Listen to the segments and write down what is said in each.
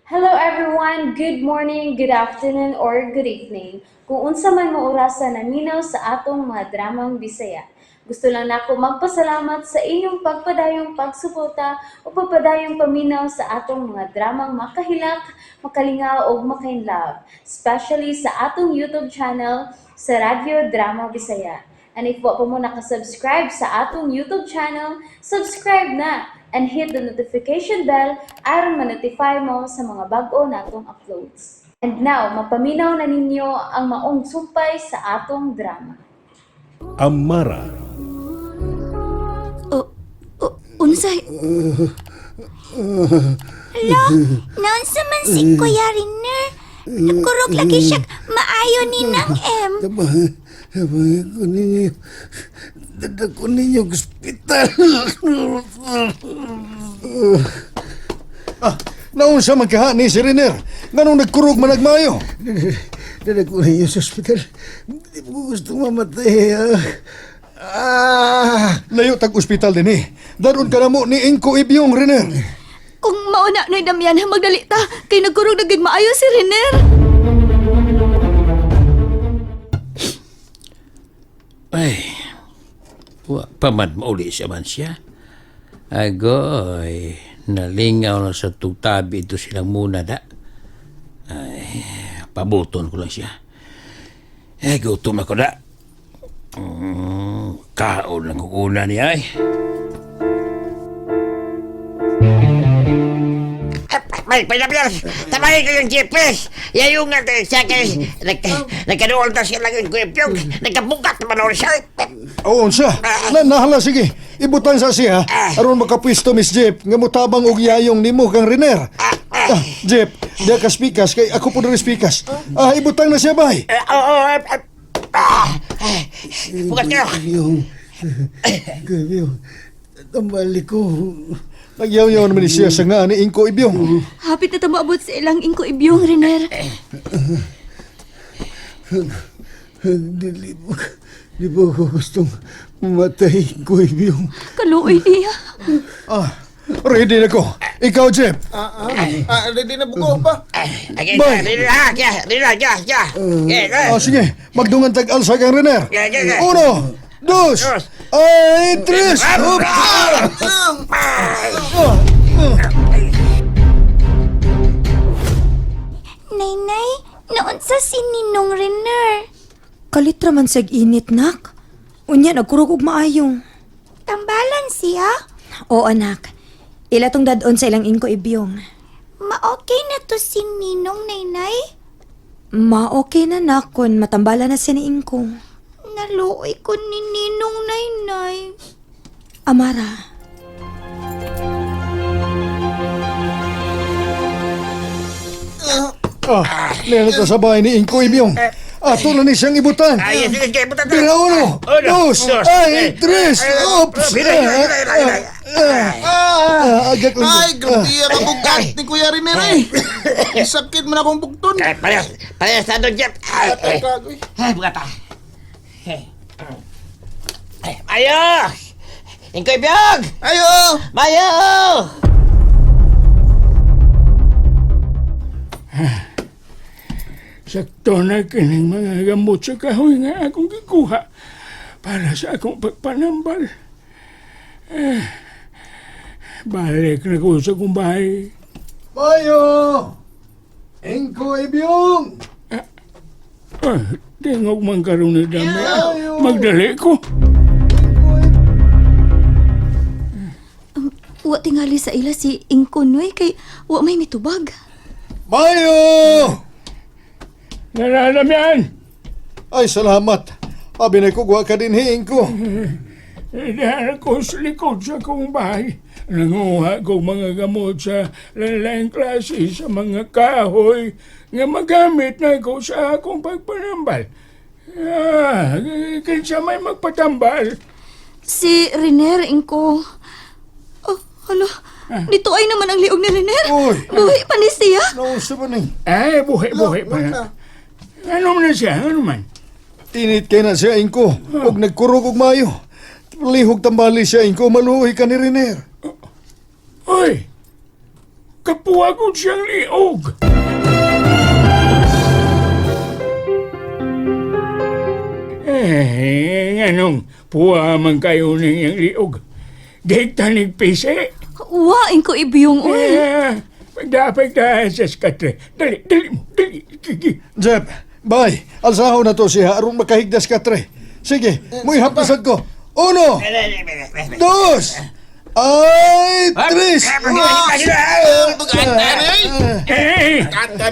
Hello everyone! Good morning, good afternoon, or good evening. Kung unsa man mo orasa naminaw sa atong mga dramang Bisaya. Gusto lang nako magpasalamat sa inyong pagpadayong pagsuporta o pagpadayong paminaw sa atong mga dramang makahilak, makalingaw ug makainlove, especially sa atong YouTube channel sa Radyo Drama Bisaya. And if wa pa mo nakasubscribe sa atong YouTube channel, subscribe na and hit the notification bell aron ma-notify mo sa mga bag-o natong uploads. And now, mapaminaw na ninyo ang maong sumpay sa atong drama. Amara. O, o, unsay? Hala, naunsa man si Kuya Riner. Nagkurog lagi siya maayo ni Nang M. Tabangan ko ninyo. Dada ko ninyo ospital. Ah, naunsa man kaha ni si Riner. Nganong nagkurog man nagmayo? Dada ko ninyo sa ospital. Hindi ko gusto mamatay. Ah. Ah. Layo tag ospital din eh. Daron ka na mo ni Inko Ibyong, Riner. Kung mauna na Damian, magdali ta. Kay nagkurog na gid maayo si Riner. Ay, wa pa man mauli siya man siya. Agoy, nalingaw na sa tugtabi ito silang muna da. Ay, pabuton ko lang siya. Eh, gutom ako da. Kaon lang ko una niya ay. May pinapyas! Tamay ko yung GPS! Yayo nga tayo siya kay... Nagkaroon na siya lang yung kwepyong. Nagkabukat naman ako siya. Oo, unsa. Na nahala sige. Ibutan sa siya aron makapwisto Miss Jeep nga motabang og yayong nimo kang Riner. Ah, Jeep, diya ka spikas kay ako po diri spikas. Ah, ibutang na siya bay. Oo, ah, bukat kayo. Yung, yung, tambali ko. Nagyaw-yaw naman ni siya sa nga ni Inko Ibyong. Hapit na ta moabot sa ilang Ingko Ibyong, Riner. Dili po, di po ko gustong mamatay ko yung. Kaluoy niya. Ah, ready na ko. Ikaw, Jeep. Ah, ready na buko pa. Okay, Bay. ready na, kaya, ready na, kaya, kaya. Okay, Ah, sige. Magdungan tag alsa kang Riner. Okay, okay, okay. Uno, dos, Dos. ay, tres. Up. Naynay, naunsa si Ninong Riner. Kalitra man sag init, nak. Unya, nagkurog og maayo. Tambalan siya. Oo, anak. Ila tong dadon sa ilang Ingko Ibyong. Ma-okay na to si Ninong, Naynay. Ma-okay na, nak, kun matambala na siya ni Ingko. Naluoy ko ni Ninong, Naynay. Amara, Ah, meron ta sa bahay ni Inko Ibyong. Ato na ni siyang ibutan. Ay, sige, sige, butat na. Bira uno, Uno, dos, dos, ay, tres, oops. Bira, bira, bira, bira. Ah, agak lang. Ay, grabe ang bugat ni Kuya Riner eh. Sakit man akong bukton. Ay, parehas, parehas na doon, Jeff. Ay, ay. Kagoy. Ay, bukat ah. Ay, Mayo! Ingkoy Biyog! Ayo! Mayo! Sakto na kining mga gamot sa kahoy nga akong gikuha para sa akong pagpanambal. Eh, balik na ko sa akong bahay. Mayo! Inko Ibyong! Ah, tingog man karon ni dami. Magdali ko. Wa tingali sa ila si Ingko Noy kay wa may mitubag. Mayo! Nalalam yan. Ay, salamat. Abi na ko, guwa ka din hiing ko. Diyan ako sa likod sa akong bahay. Nanguha ko mga gamot sa lain klase sa mga kahoy nga magamit na ko sa akong pagpanambal. Ah, kinsa may magpatambal. Si Riner, Ingko. Oh, hala. Dito ay naman ang liog ni Riner. Uy. Buhi pa ni siya. Nausa ba ni? Ay, buhay-buhay pa na. Ano man na siya? Ano man? Init kay na siya, Inko. Og nagkurog og mayo. Lihog tambali siya, Inko. Maluoy ka ni Riner. Uy! Kapuwagon siyang liog. Eh, anong puwa man kayo ng iyang liog? Gihigtan pisi. Wa, Ingko Ibyong, uy. Eh, pagda, pagda, sa skatre. Dali, dali mo, dali. Sige. Jeff, bye. Alsaho na to siya aron makahigdas ka tre. Sige, muihap na sad ko. Uno, dos, ay, tres. Eh, eh,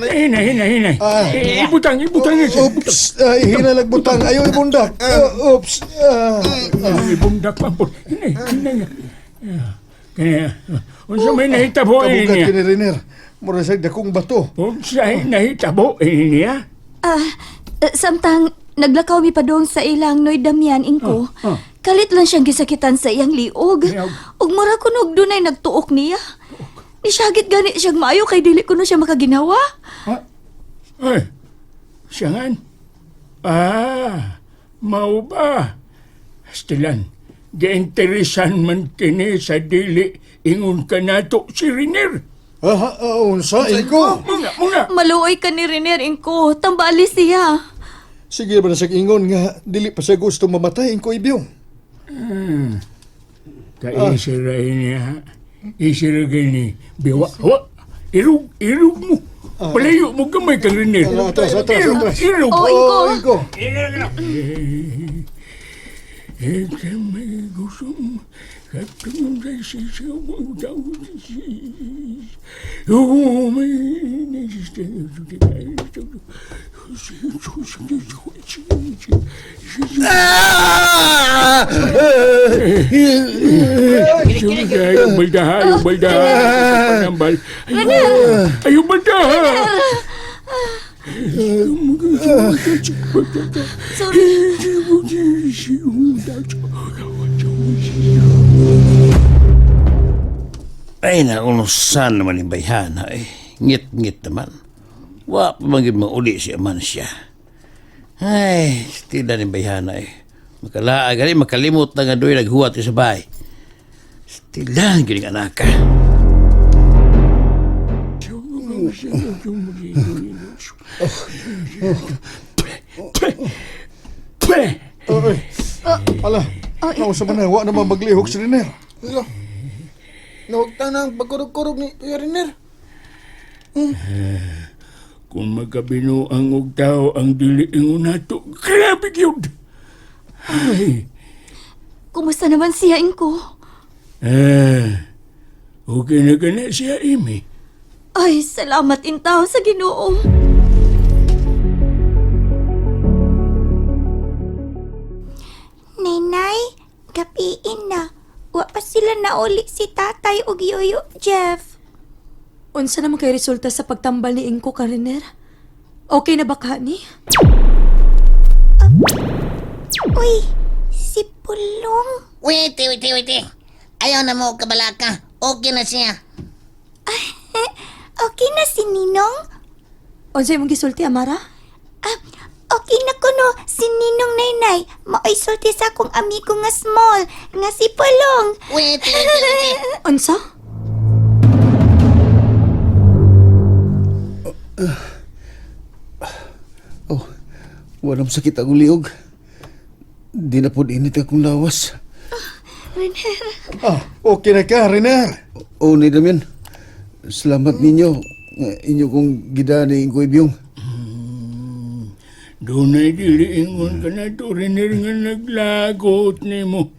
hinay, hinay, hinay. Eh, ibutang, ibutang. Oops, ay, hinalag butang. Ayaw ibundak. Oops. Ah. Ibundak pa po. Hinay, hinay. Kaya, unsa may nahitabo ini Kabugat niya? kini Riner. Mura sa dakong bato. Unsa may nahitabo ini niya? Ah, samtang naglakaw mi padong sa ilang Noy Damian, Ingko. Kalit lang siyang gisakitan sa iyang liog. Liog. Ug mura kunog dunay nagtuok niya. Nisyagit gani siyang maayo kay dili kuno siya makaginawa. Ay, siya nga. Ah, mao ba? Stilan, giinteresan man kini sa dili ingon ka nato si Riner. Ah, ah, unsa iko? Muna, muna. Maluoy ka ni Riner, Ingko. Tambali siya. Sige ba na sa ingon nga dili pa siya gusto mamatay ingko ibyong. Kaisira niya. Isira gini. Biwa. Wa. Irug, irug mo. Palayo mo gamay kang Riner. Ala, atras, atras, Irug, atras. irug. Oh, Ingko. Oh, ingko. Ayaw baldaha, ayaw baldaha. Panambal. Ayaw baldaha. Sorry. Ay, naunusan naman yung bayhana eh. Ngit-ngit naman. Wa pa man gyud mauli si Amansya. Ay, stila ni bayhana eh. Makalaag gani makalimot na nga doy naghuwat sa bahay. Stila ang gining anaka. Oy. Ala, nausa man na wa naman maglihok si Riner. Hala. Nawagtang na ang pagkurog-kurog ni Kuya Riner. Kung magkabino ang og tao ang dili ingon nato, grabe gyud. Ay, Kumusta naman siya, Ingko? ah, okay na ka na siya, Amy. Ay, salamat intaw sa Ginoo. Nainay, gabiin na. Wa pa sila nauli si tatay ug yoyo Jeff. Unsa naman kay resulta sa pagtambal ni Ingko ka, Riner? Okay na ba ka ni? Uy, si Pulong. Wait, wait, wait. Ayaw na mo kabalaka. Okay na siya. Okay na si Ninong? Unsa imong gisulti, Amara? Ah, okay na kuno si Ninong Nainay. Maoy sulti sa akong amigo nga small, nga si Pulong. Wait, wait, wait. Unsa? Oh, walang sakit akong liog. Di na po init akong lawas. Riner. Ah, okay na ka, Riner. Oh, ni Damian. Salamat ninyo. Nga inyo kong gidani ingko ibyong. Dunay dili ingon ka na to, Riner, nga naglagot nimo.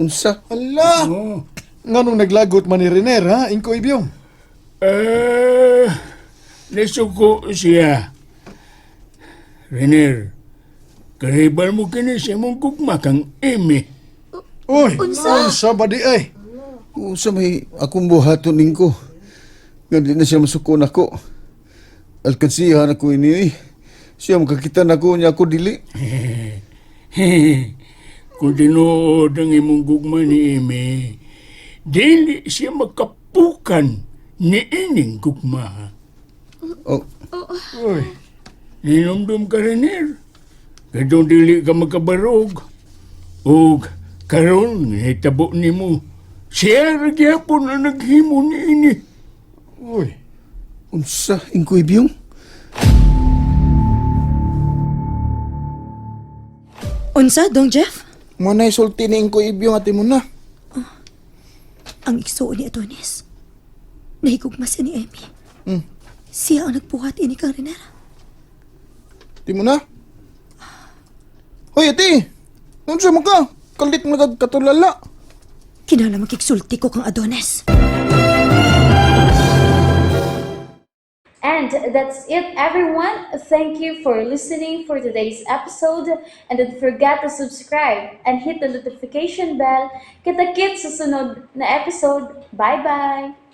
Unsa? Hala. Oh. Nganong naglagot man ni Riner, ha? Ingko ibyong. Eh, nasuko siya. Riner, karibal mo kini sa imong gugma kang Amy. Uy, unsa ba di ay? Unsa may akong buhaton ningko. Nga di na siya masuko nako. Alkansihan ako ini eh. Siya makakita nako niya ako dili. Kung tinuod ang imong gugma ni Amy, dili siya makapukan ni ining gugma. Oh, Uy, Ninumdum ka, Riner. Kadong dili ka makabarog. Og karon nahitabo nimo. Siya ra gyapon ang naghimo ni ini. Uy. Unsa, Ingko Ibyong? Unsa, Dong Jeff? Mo na isulti ni Ingko Ibyong ati mo na. Ang igsuon ni Adonis. Nahigugma siya ni Emmy. Siya ang nagbuhat ini kang Riner. Di mo na. Hoy, ate! Unsa mo ka? Kalit mo nagkatulala. Kinahanglan makigsulti ko kang Adonis. And that's it, everyone. Thank you for listening for today's episode. And don't forget to subscribe and hit the notification bell. Kita-kits sa sunod na episode. Bye-bye!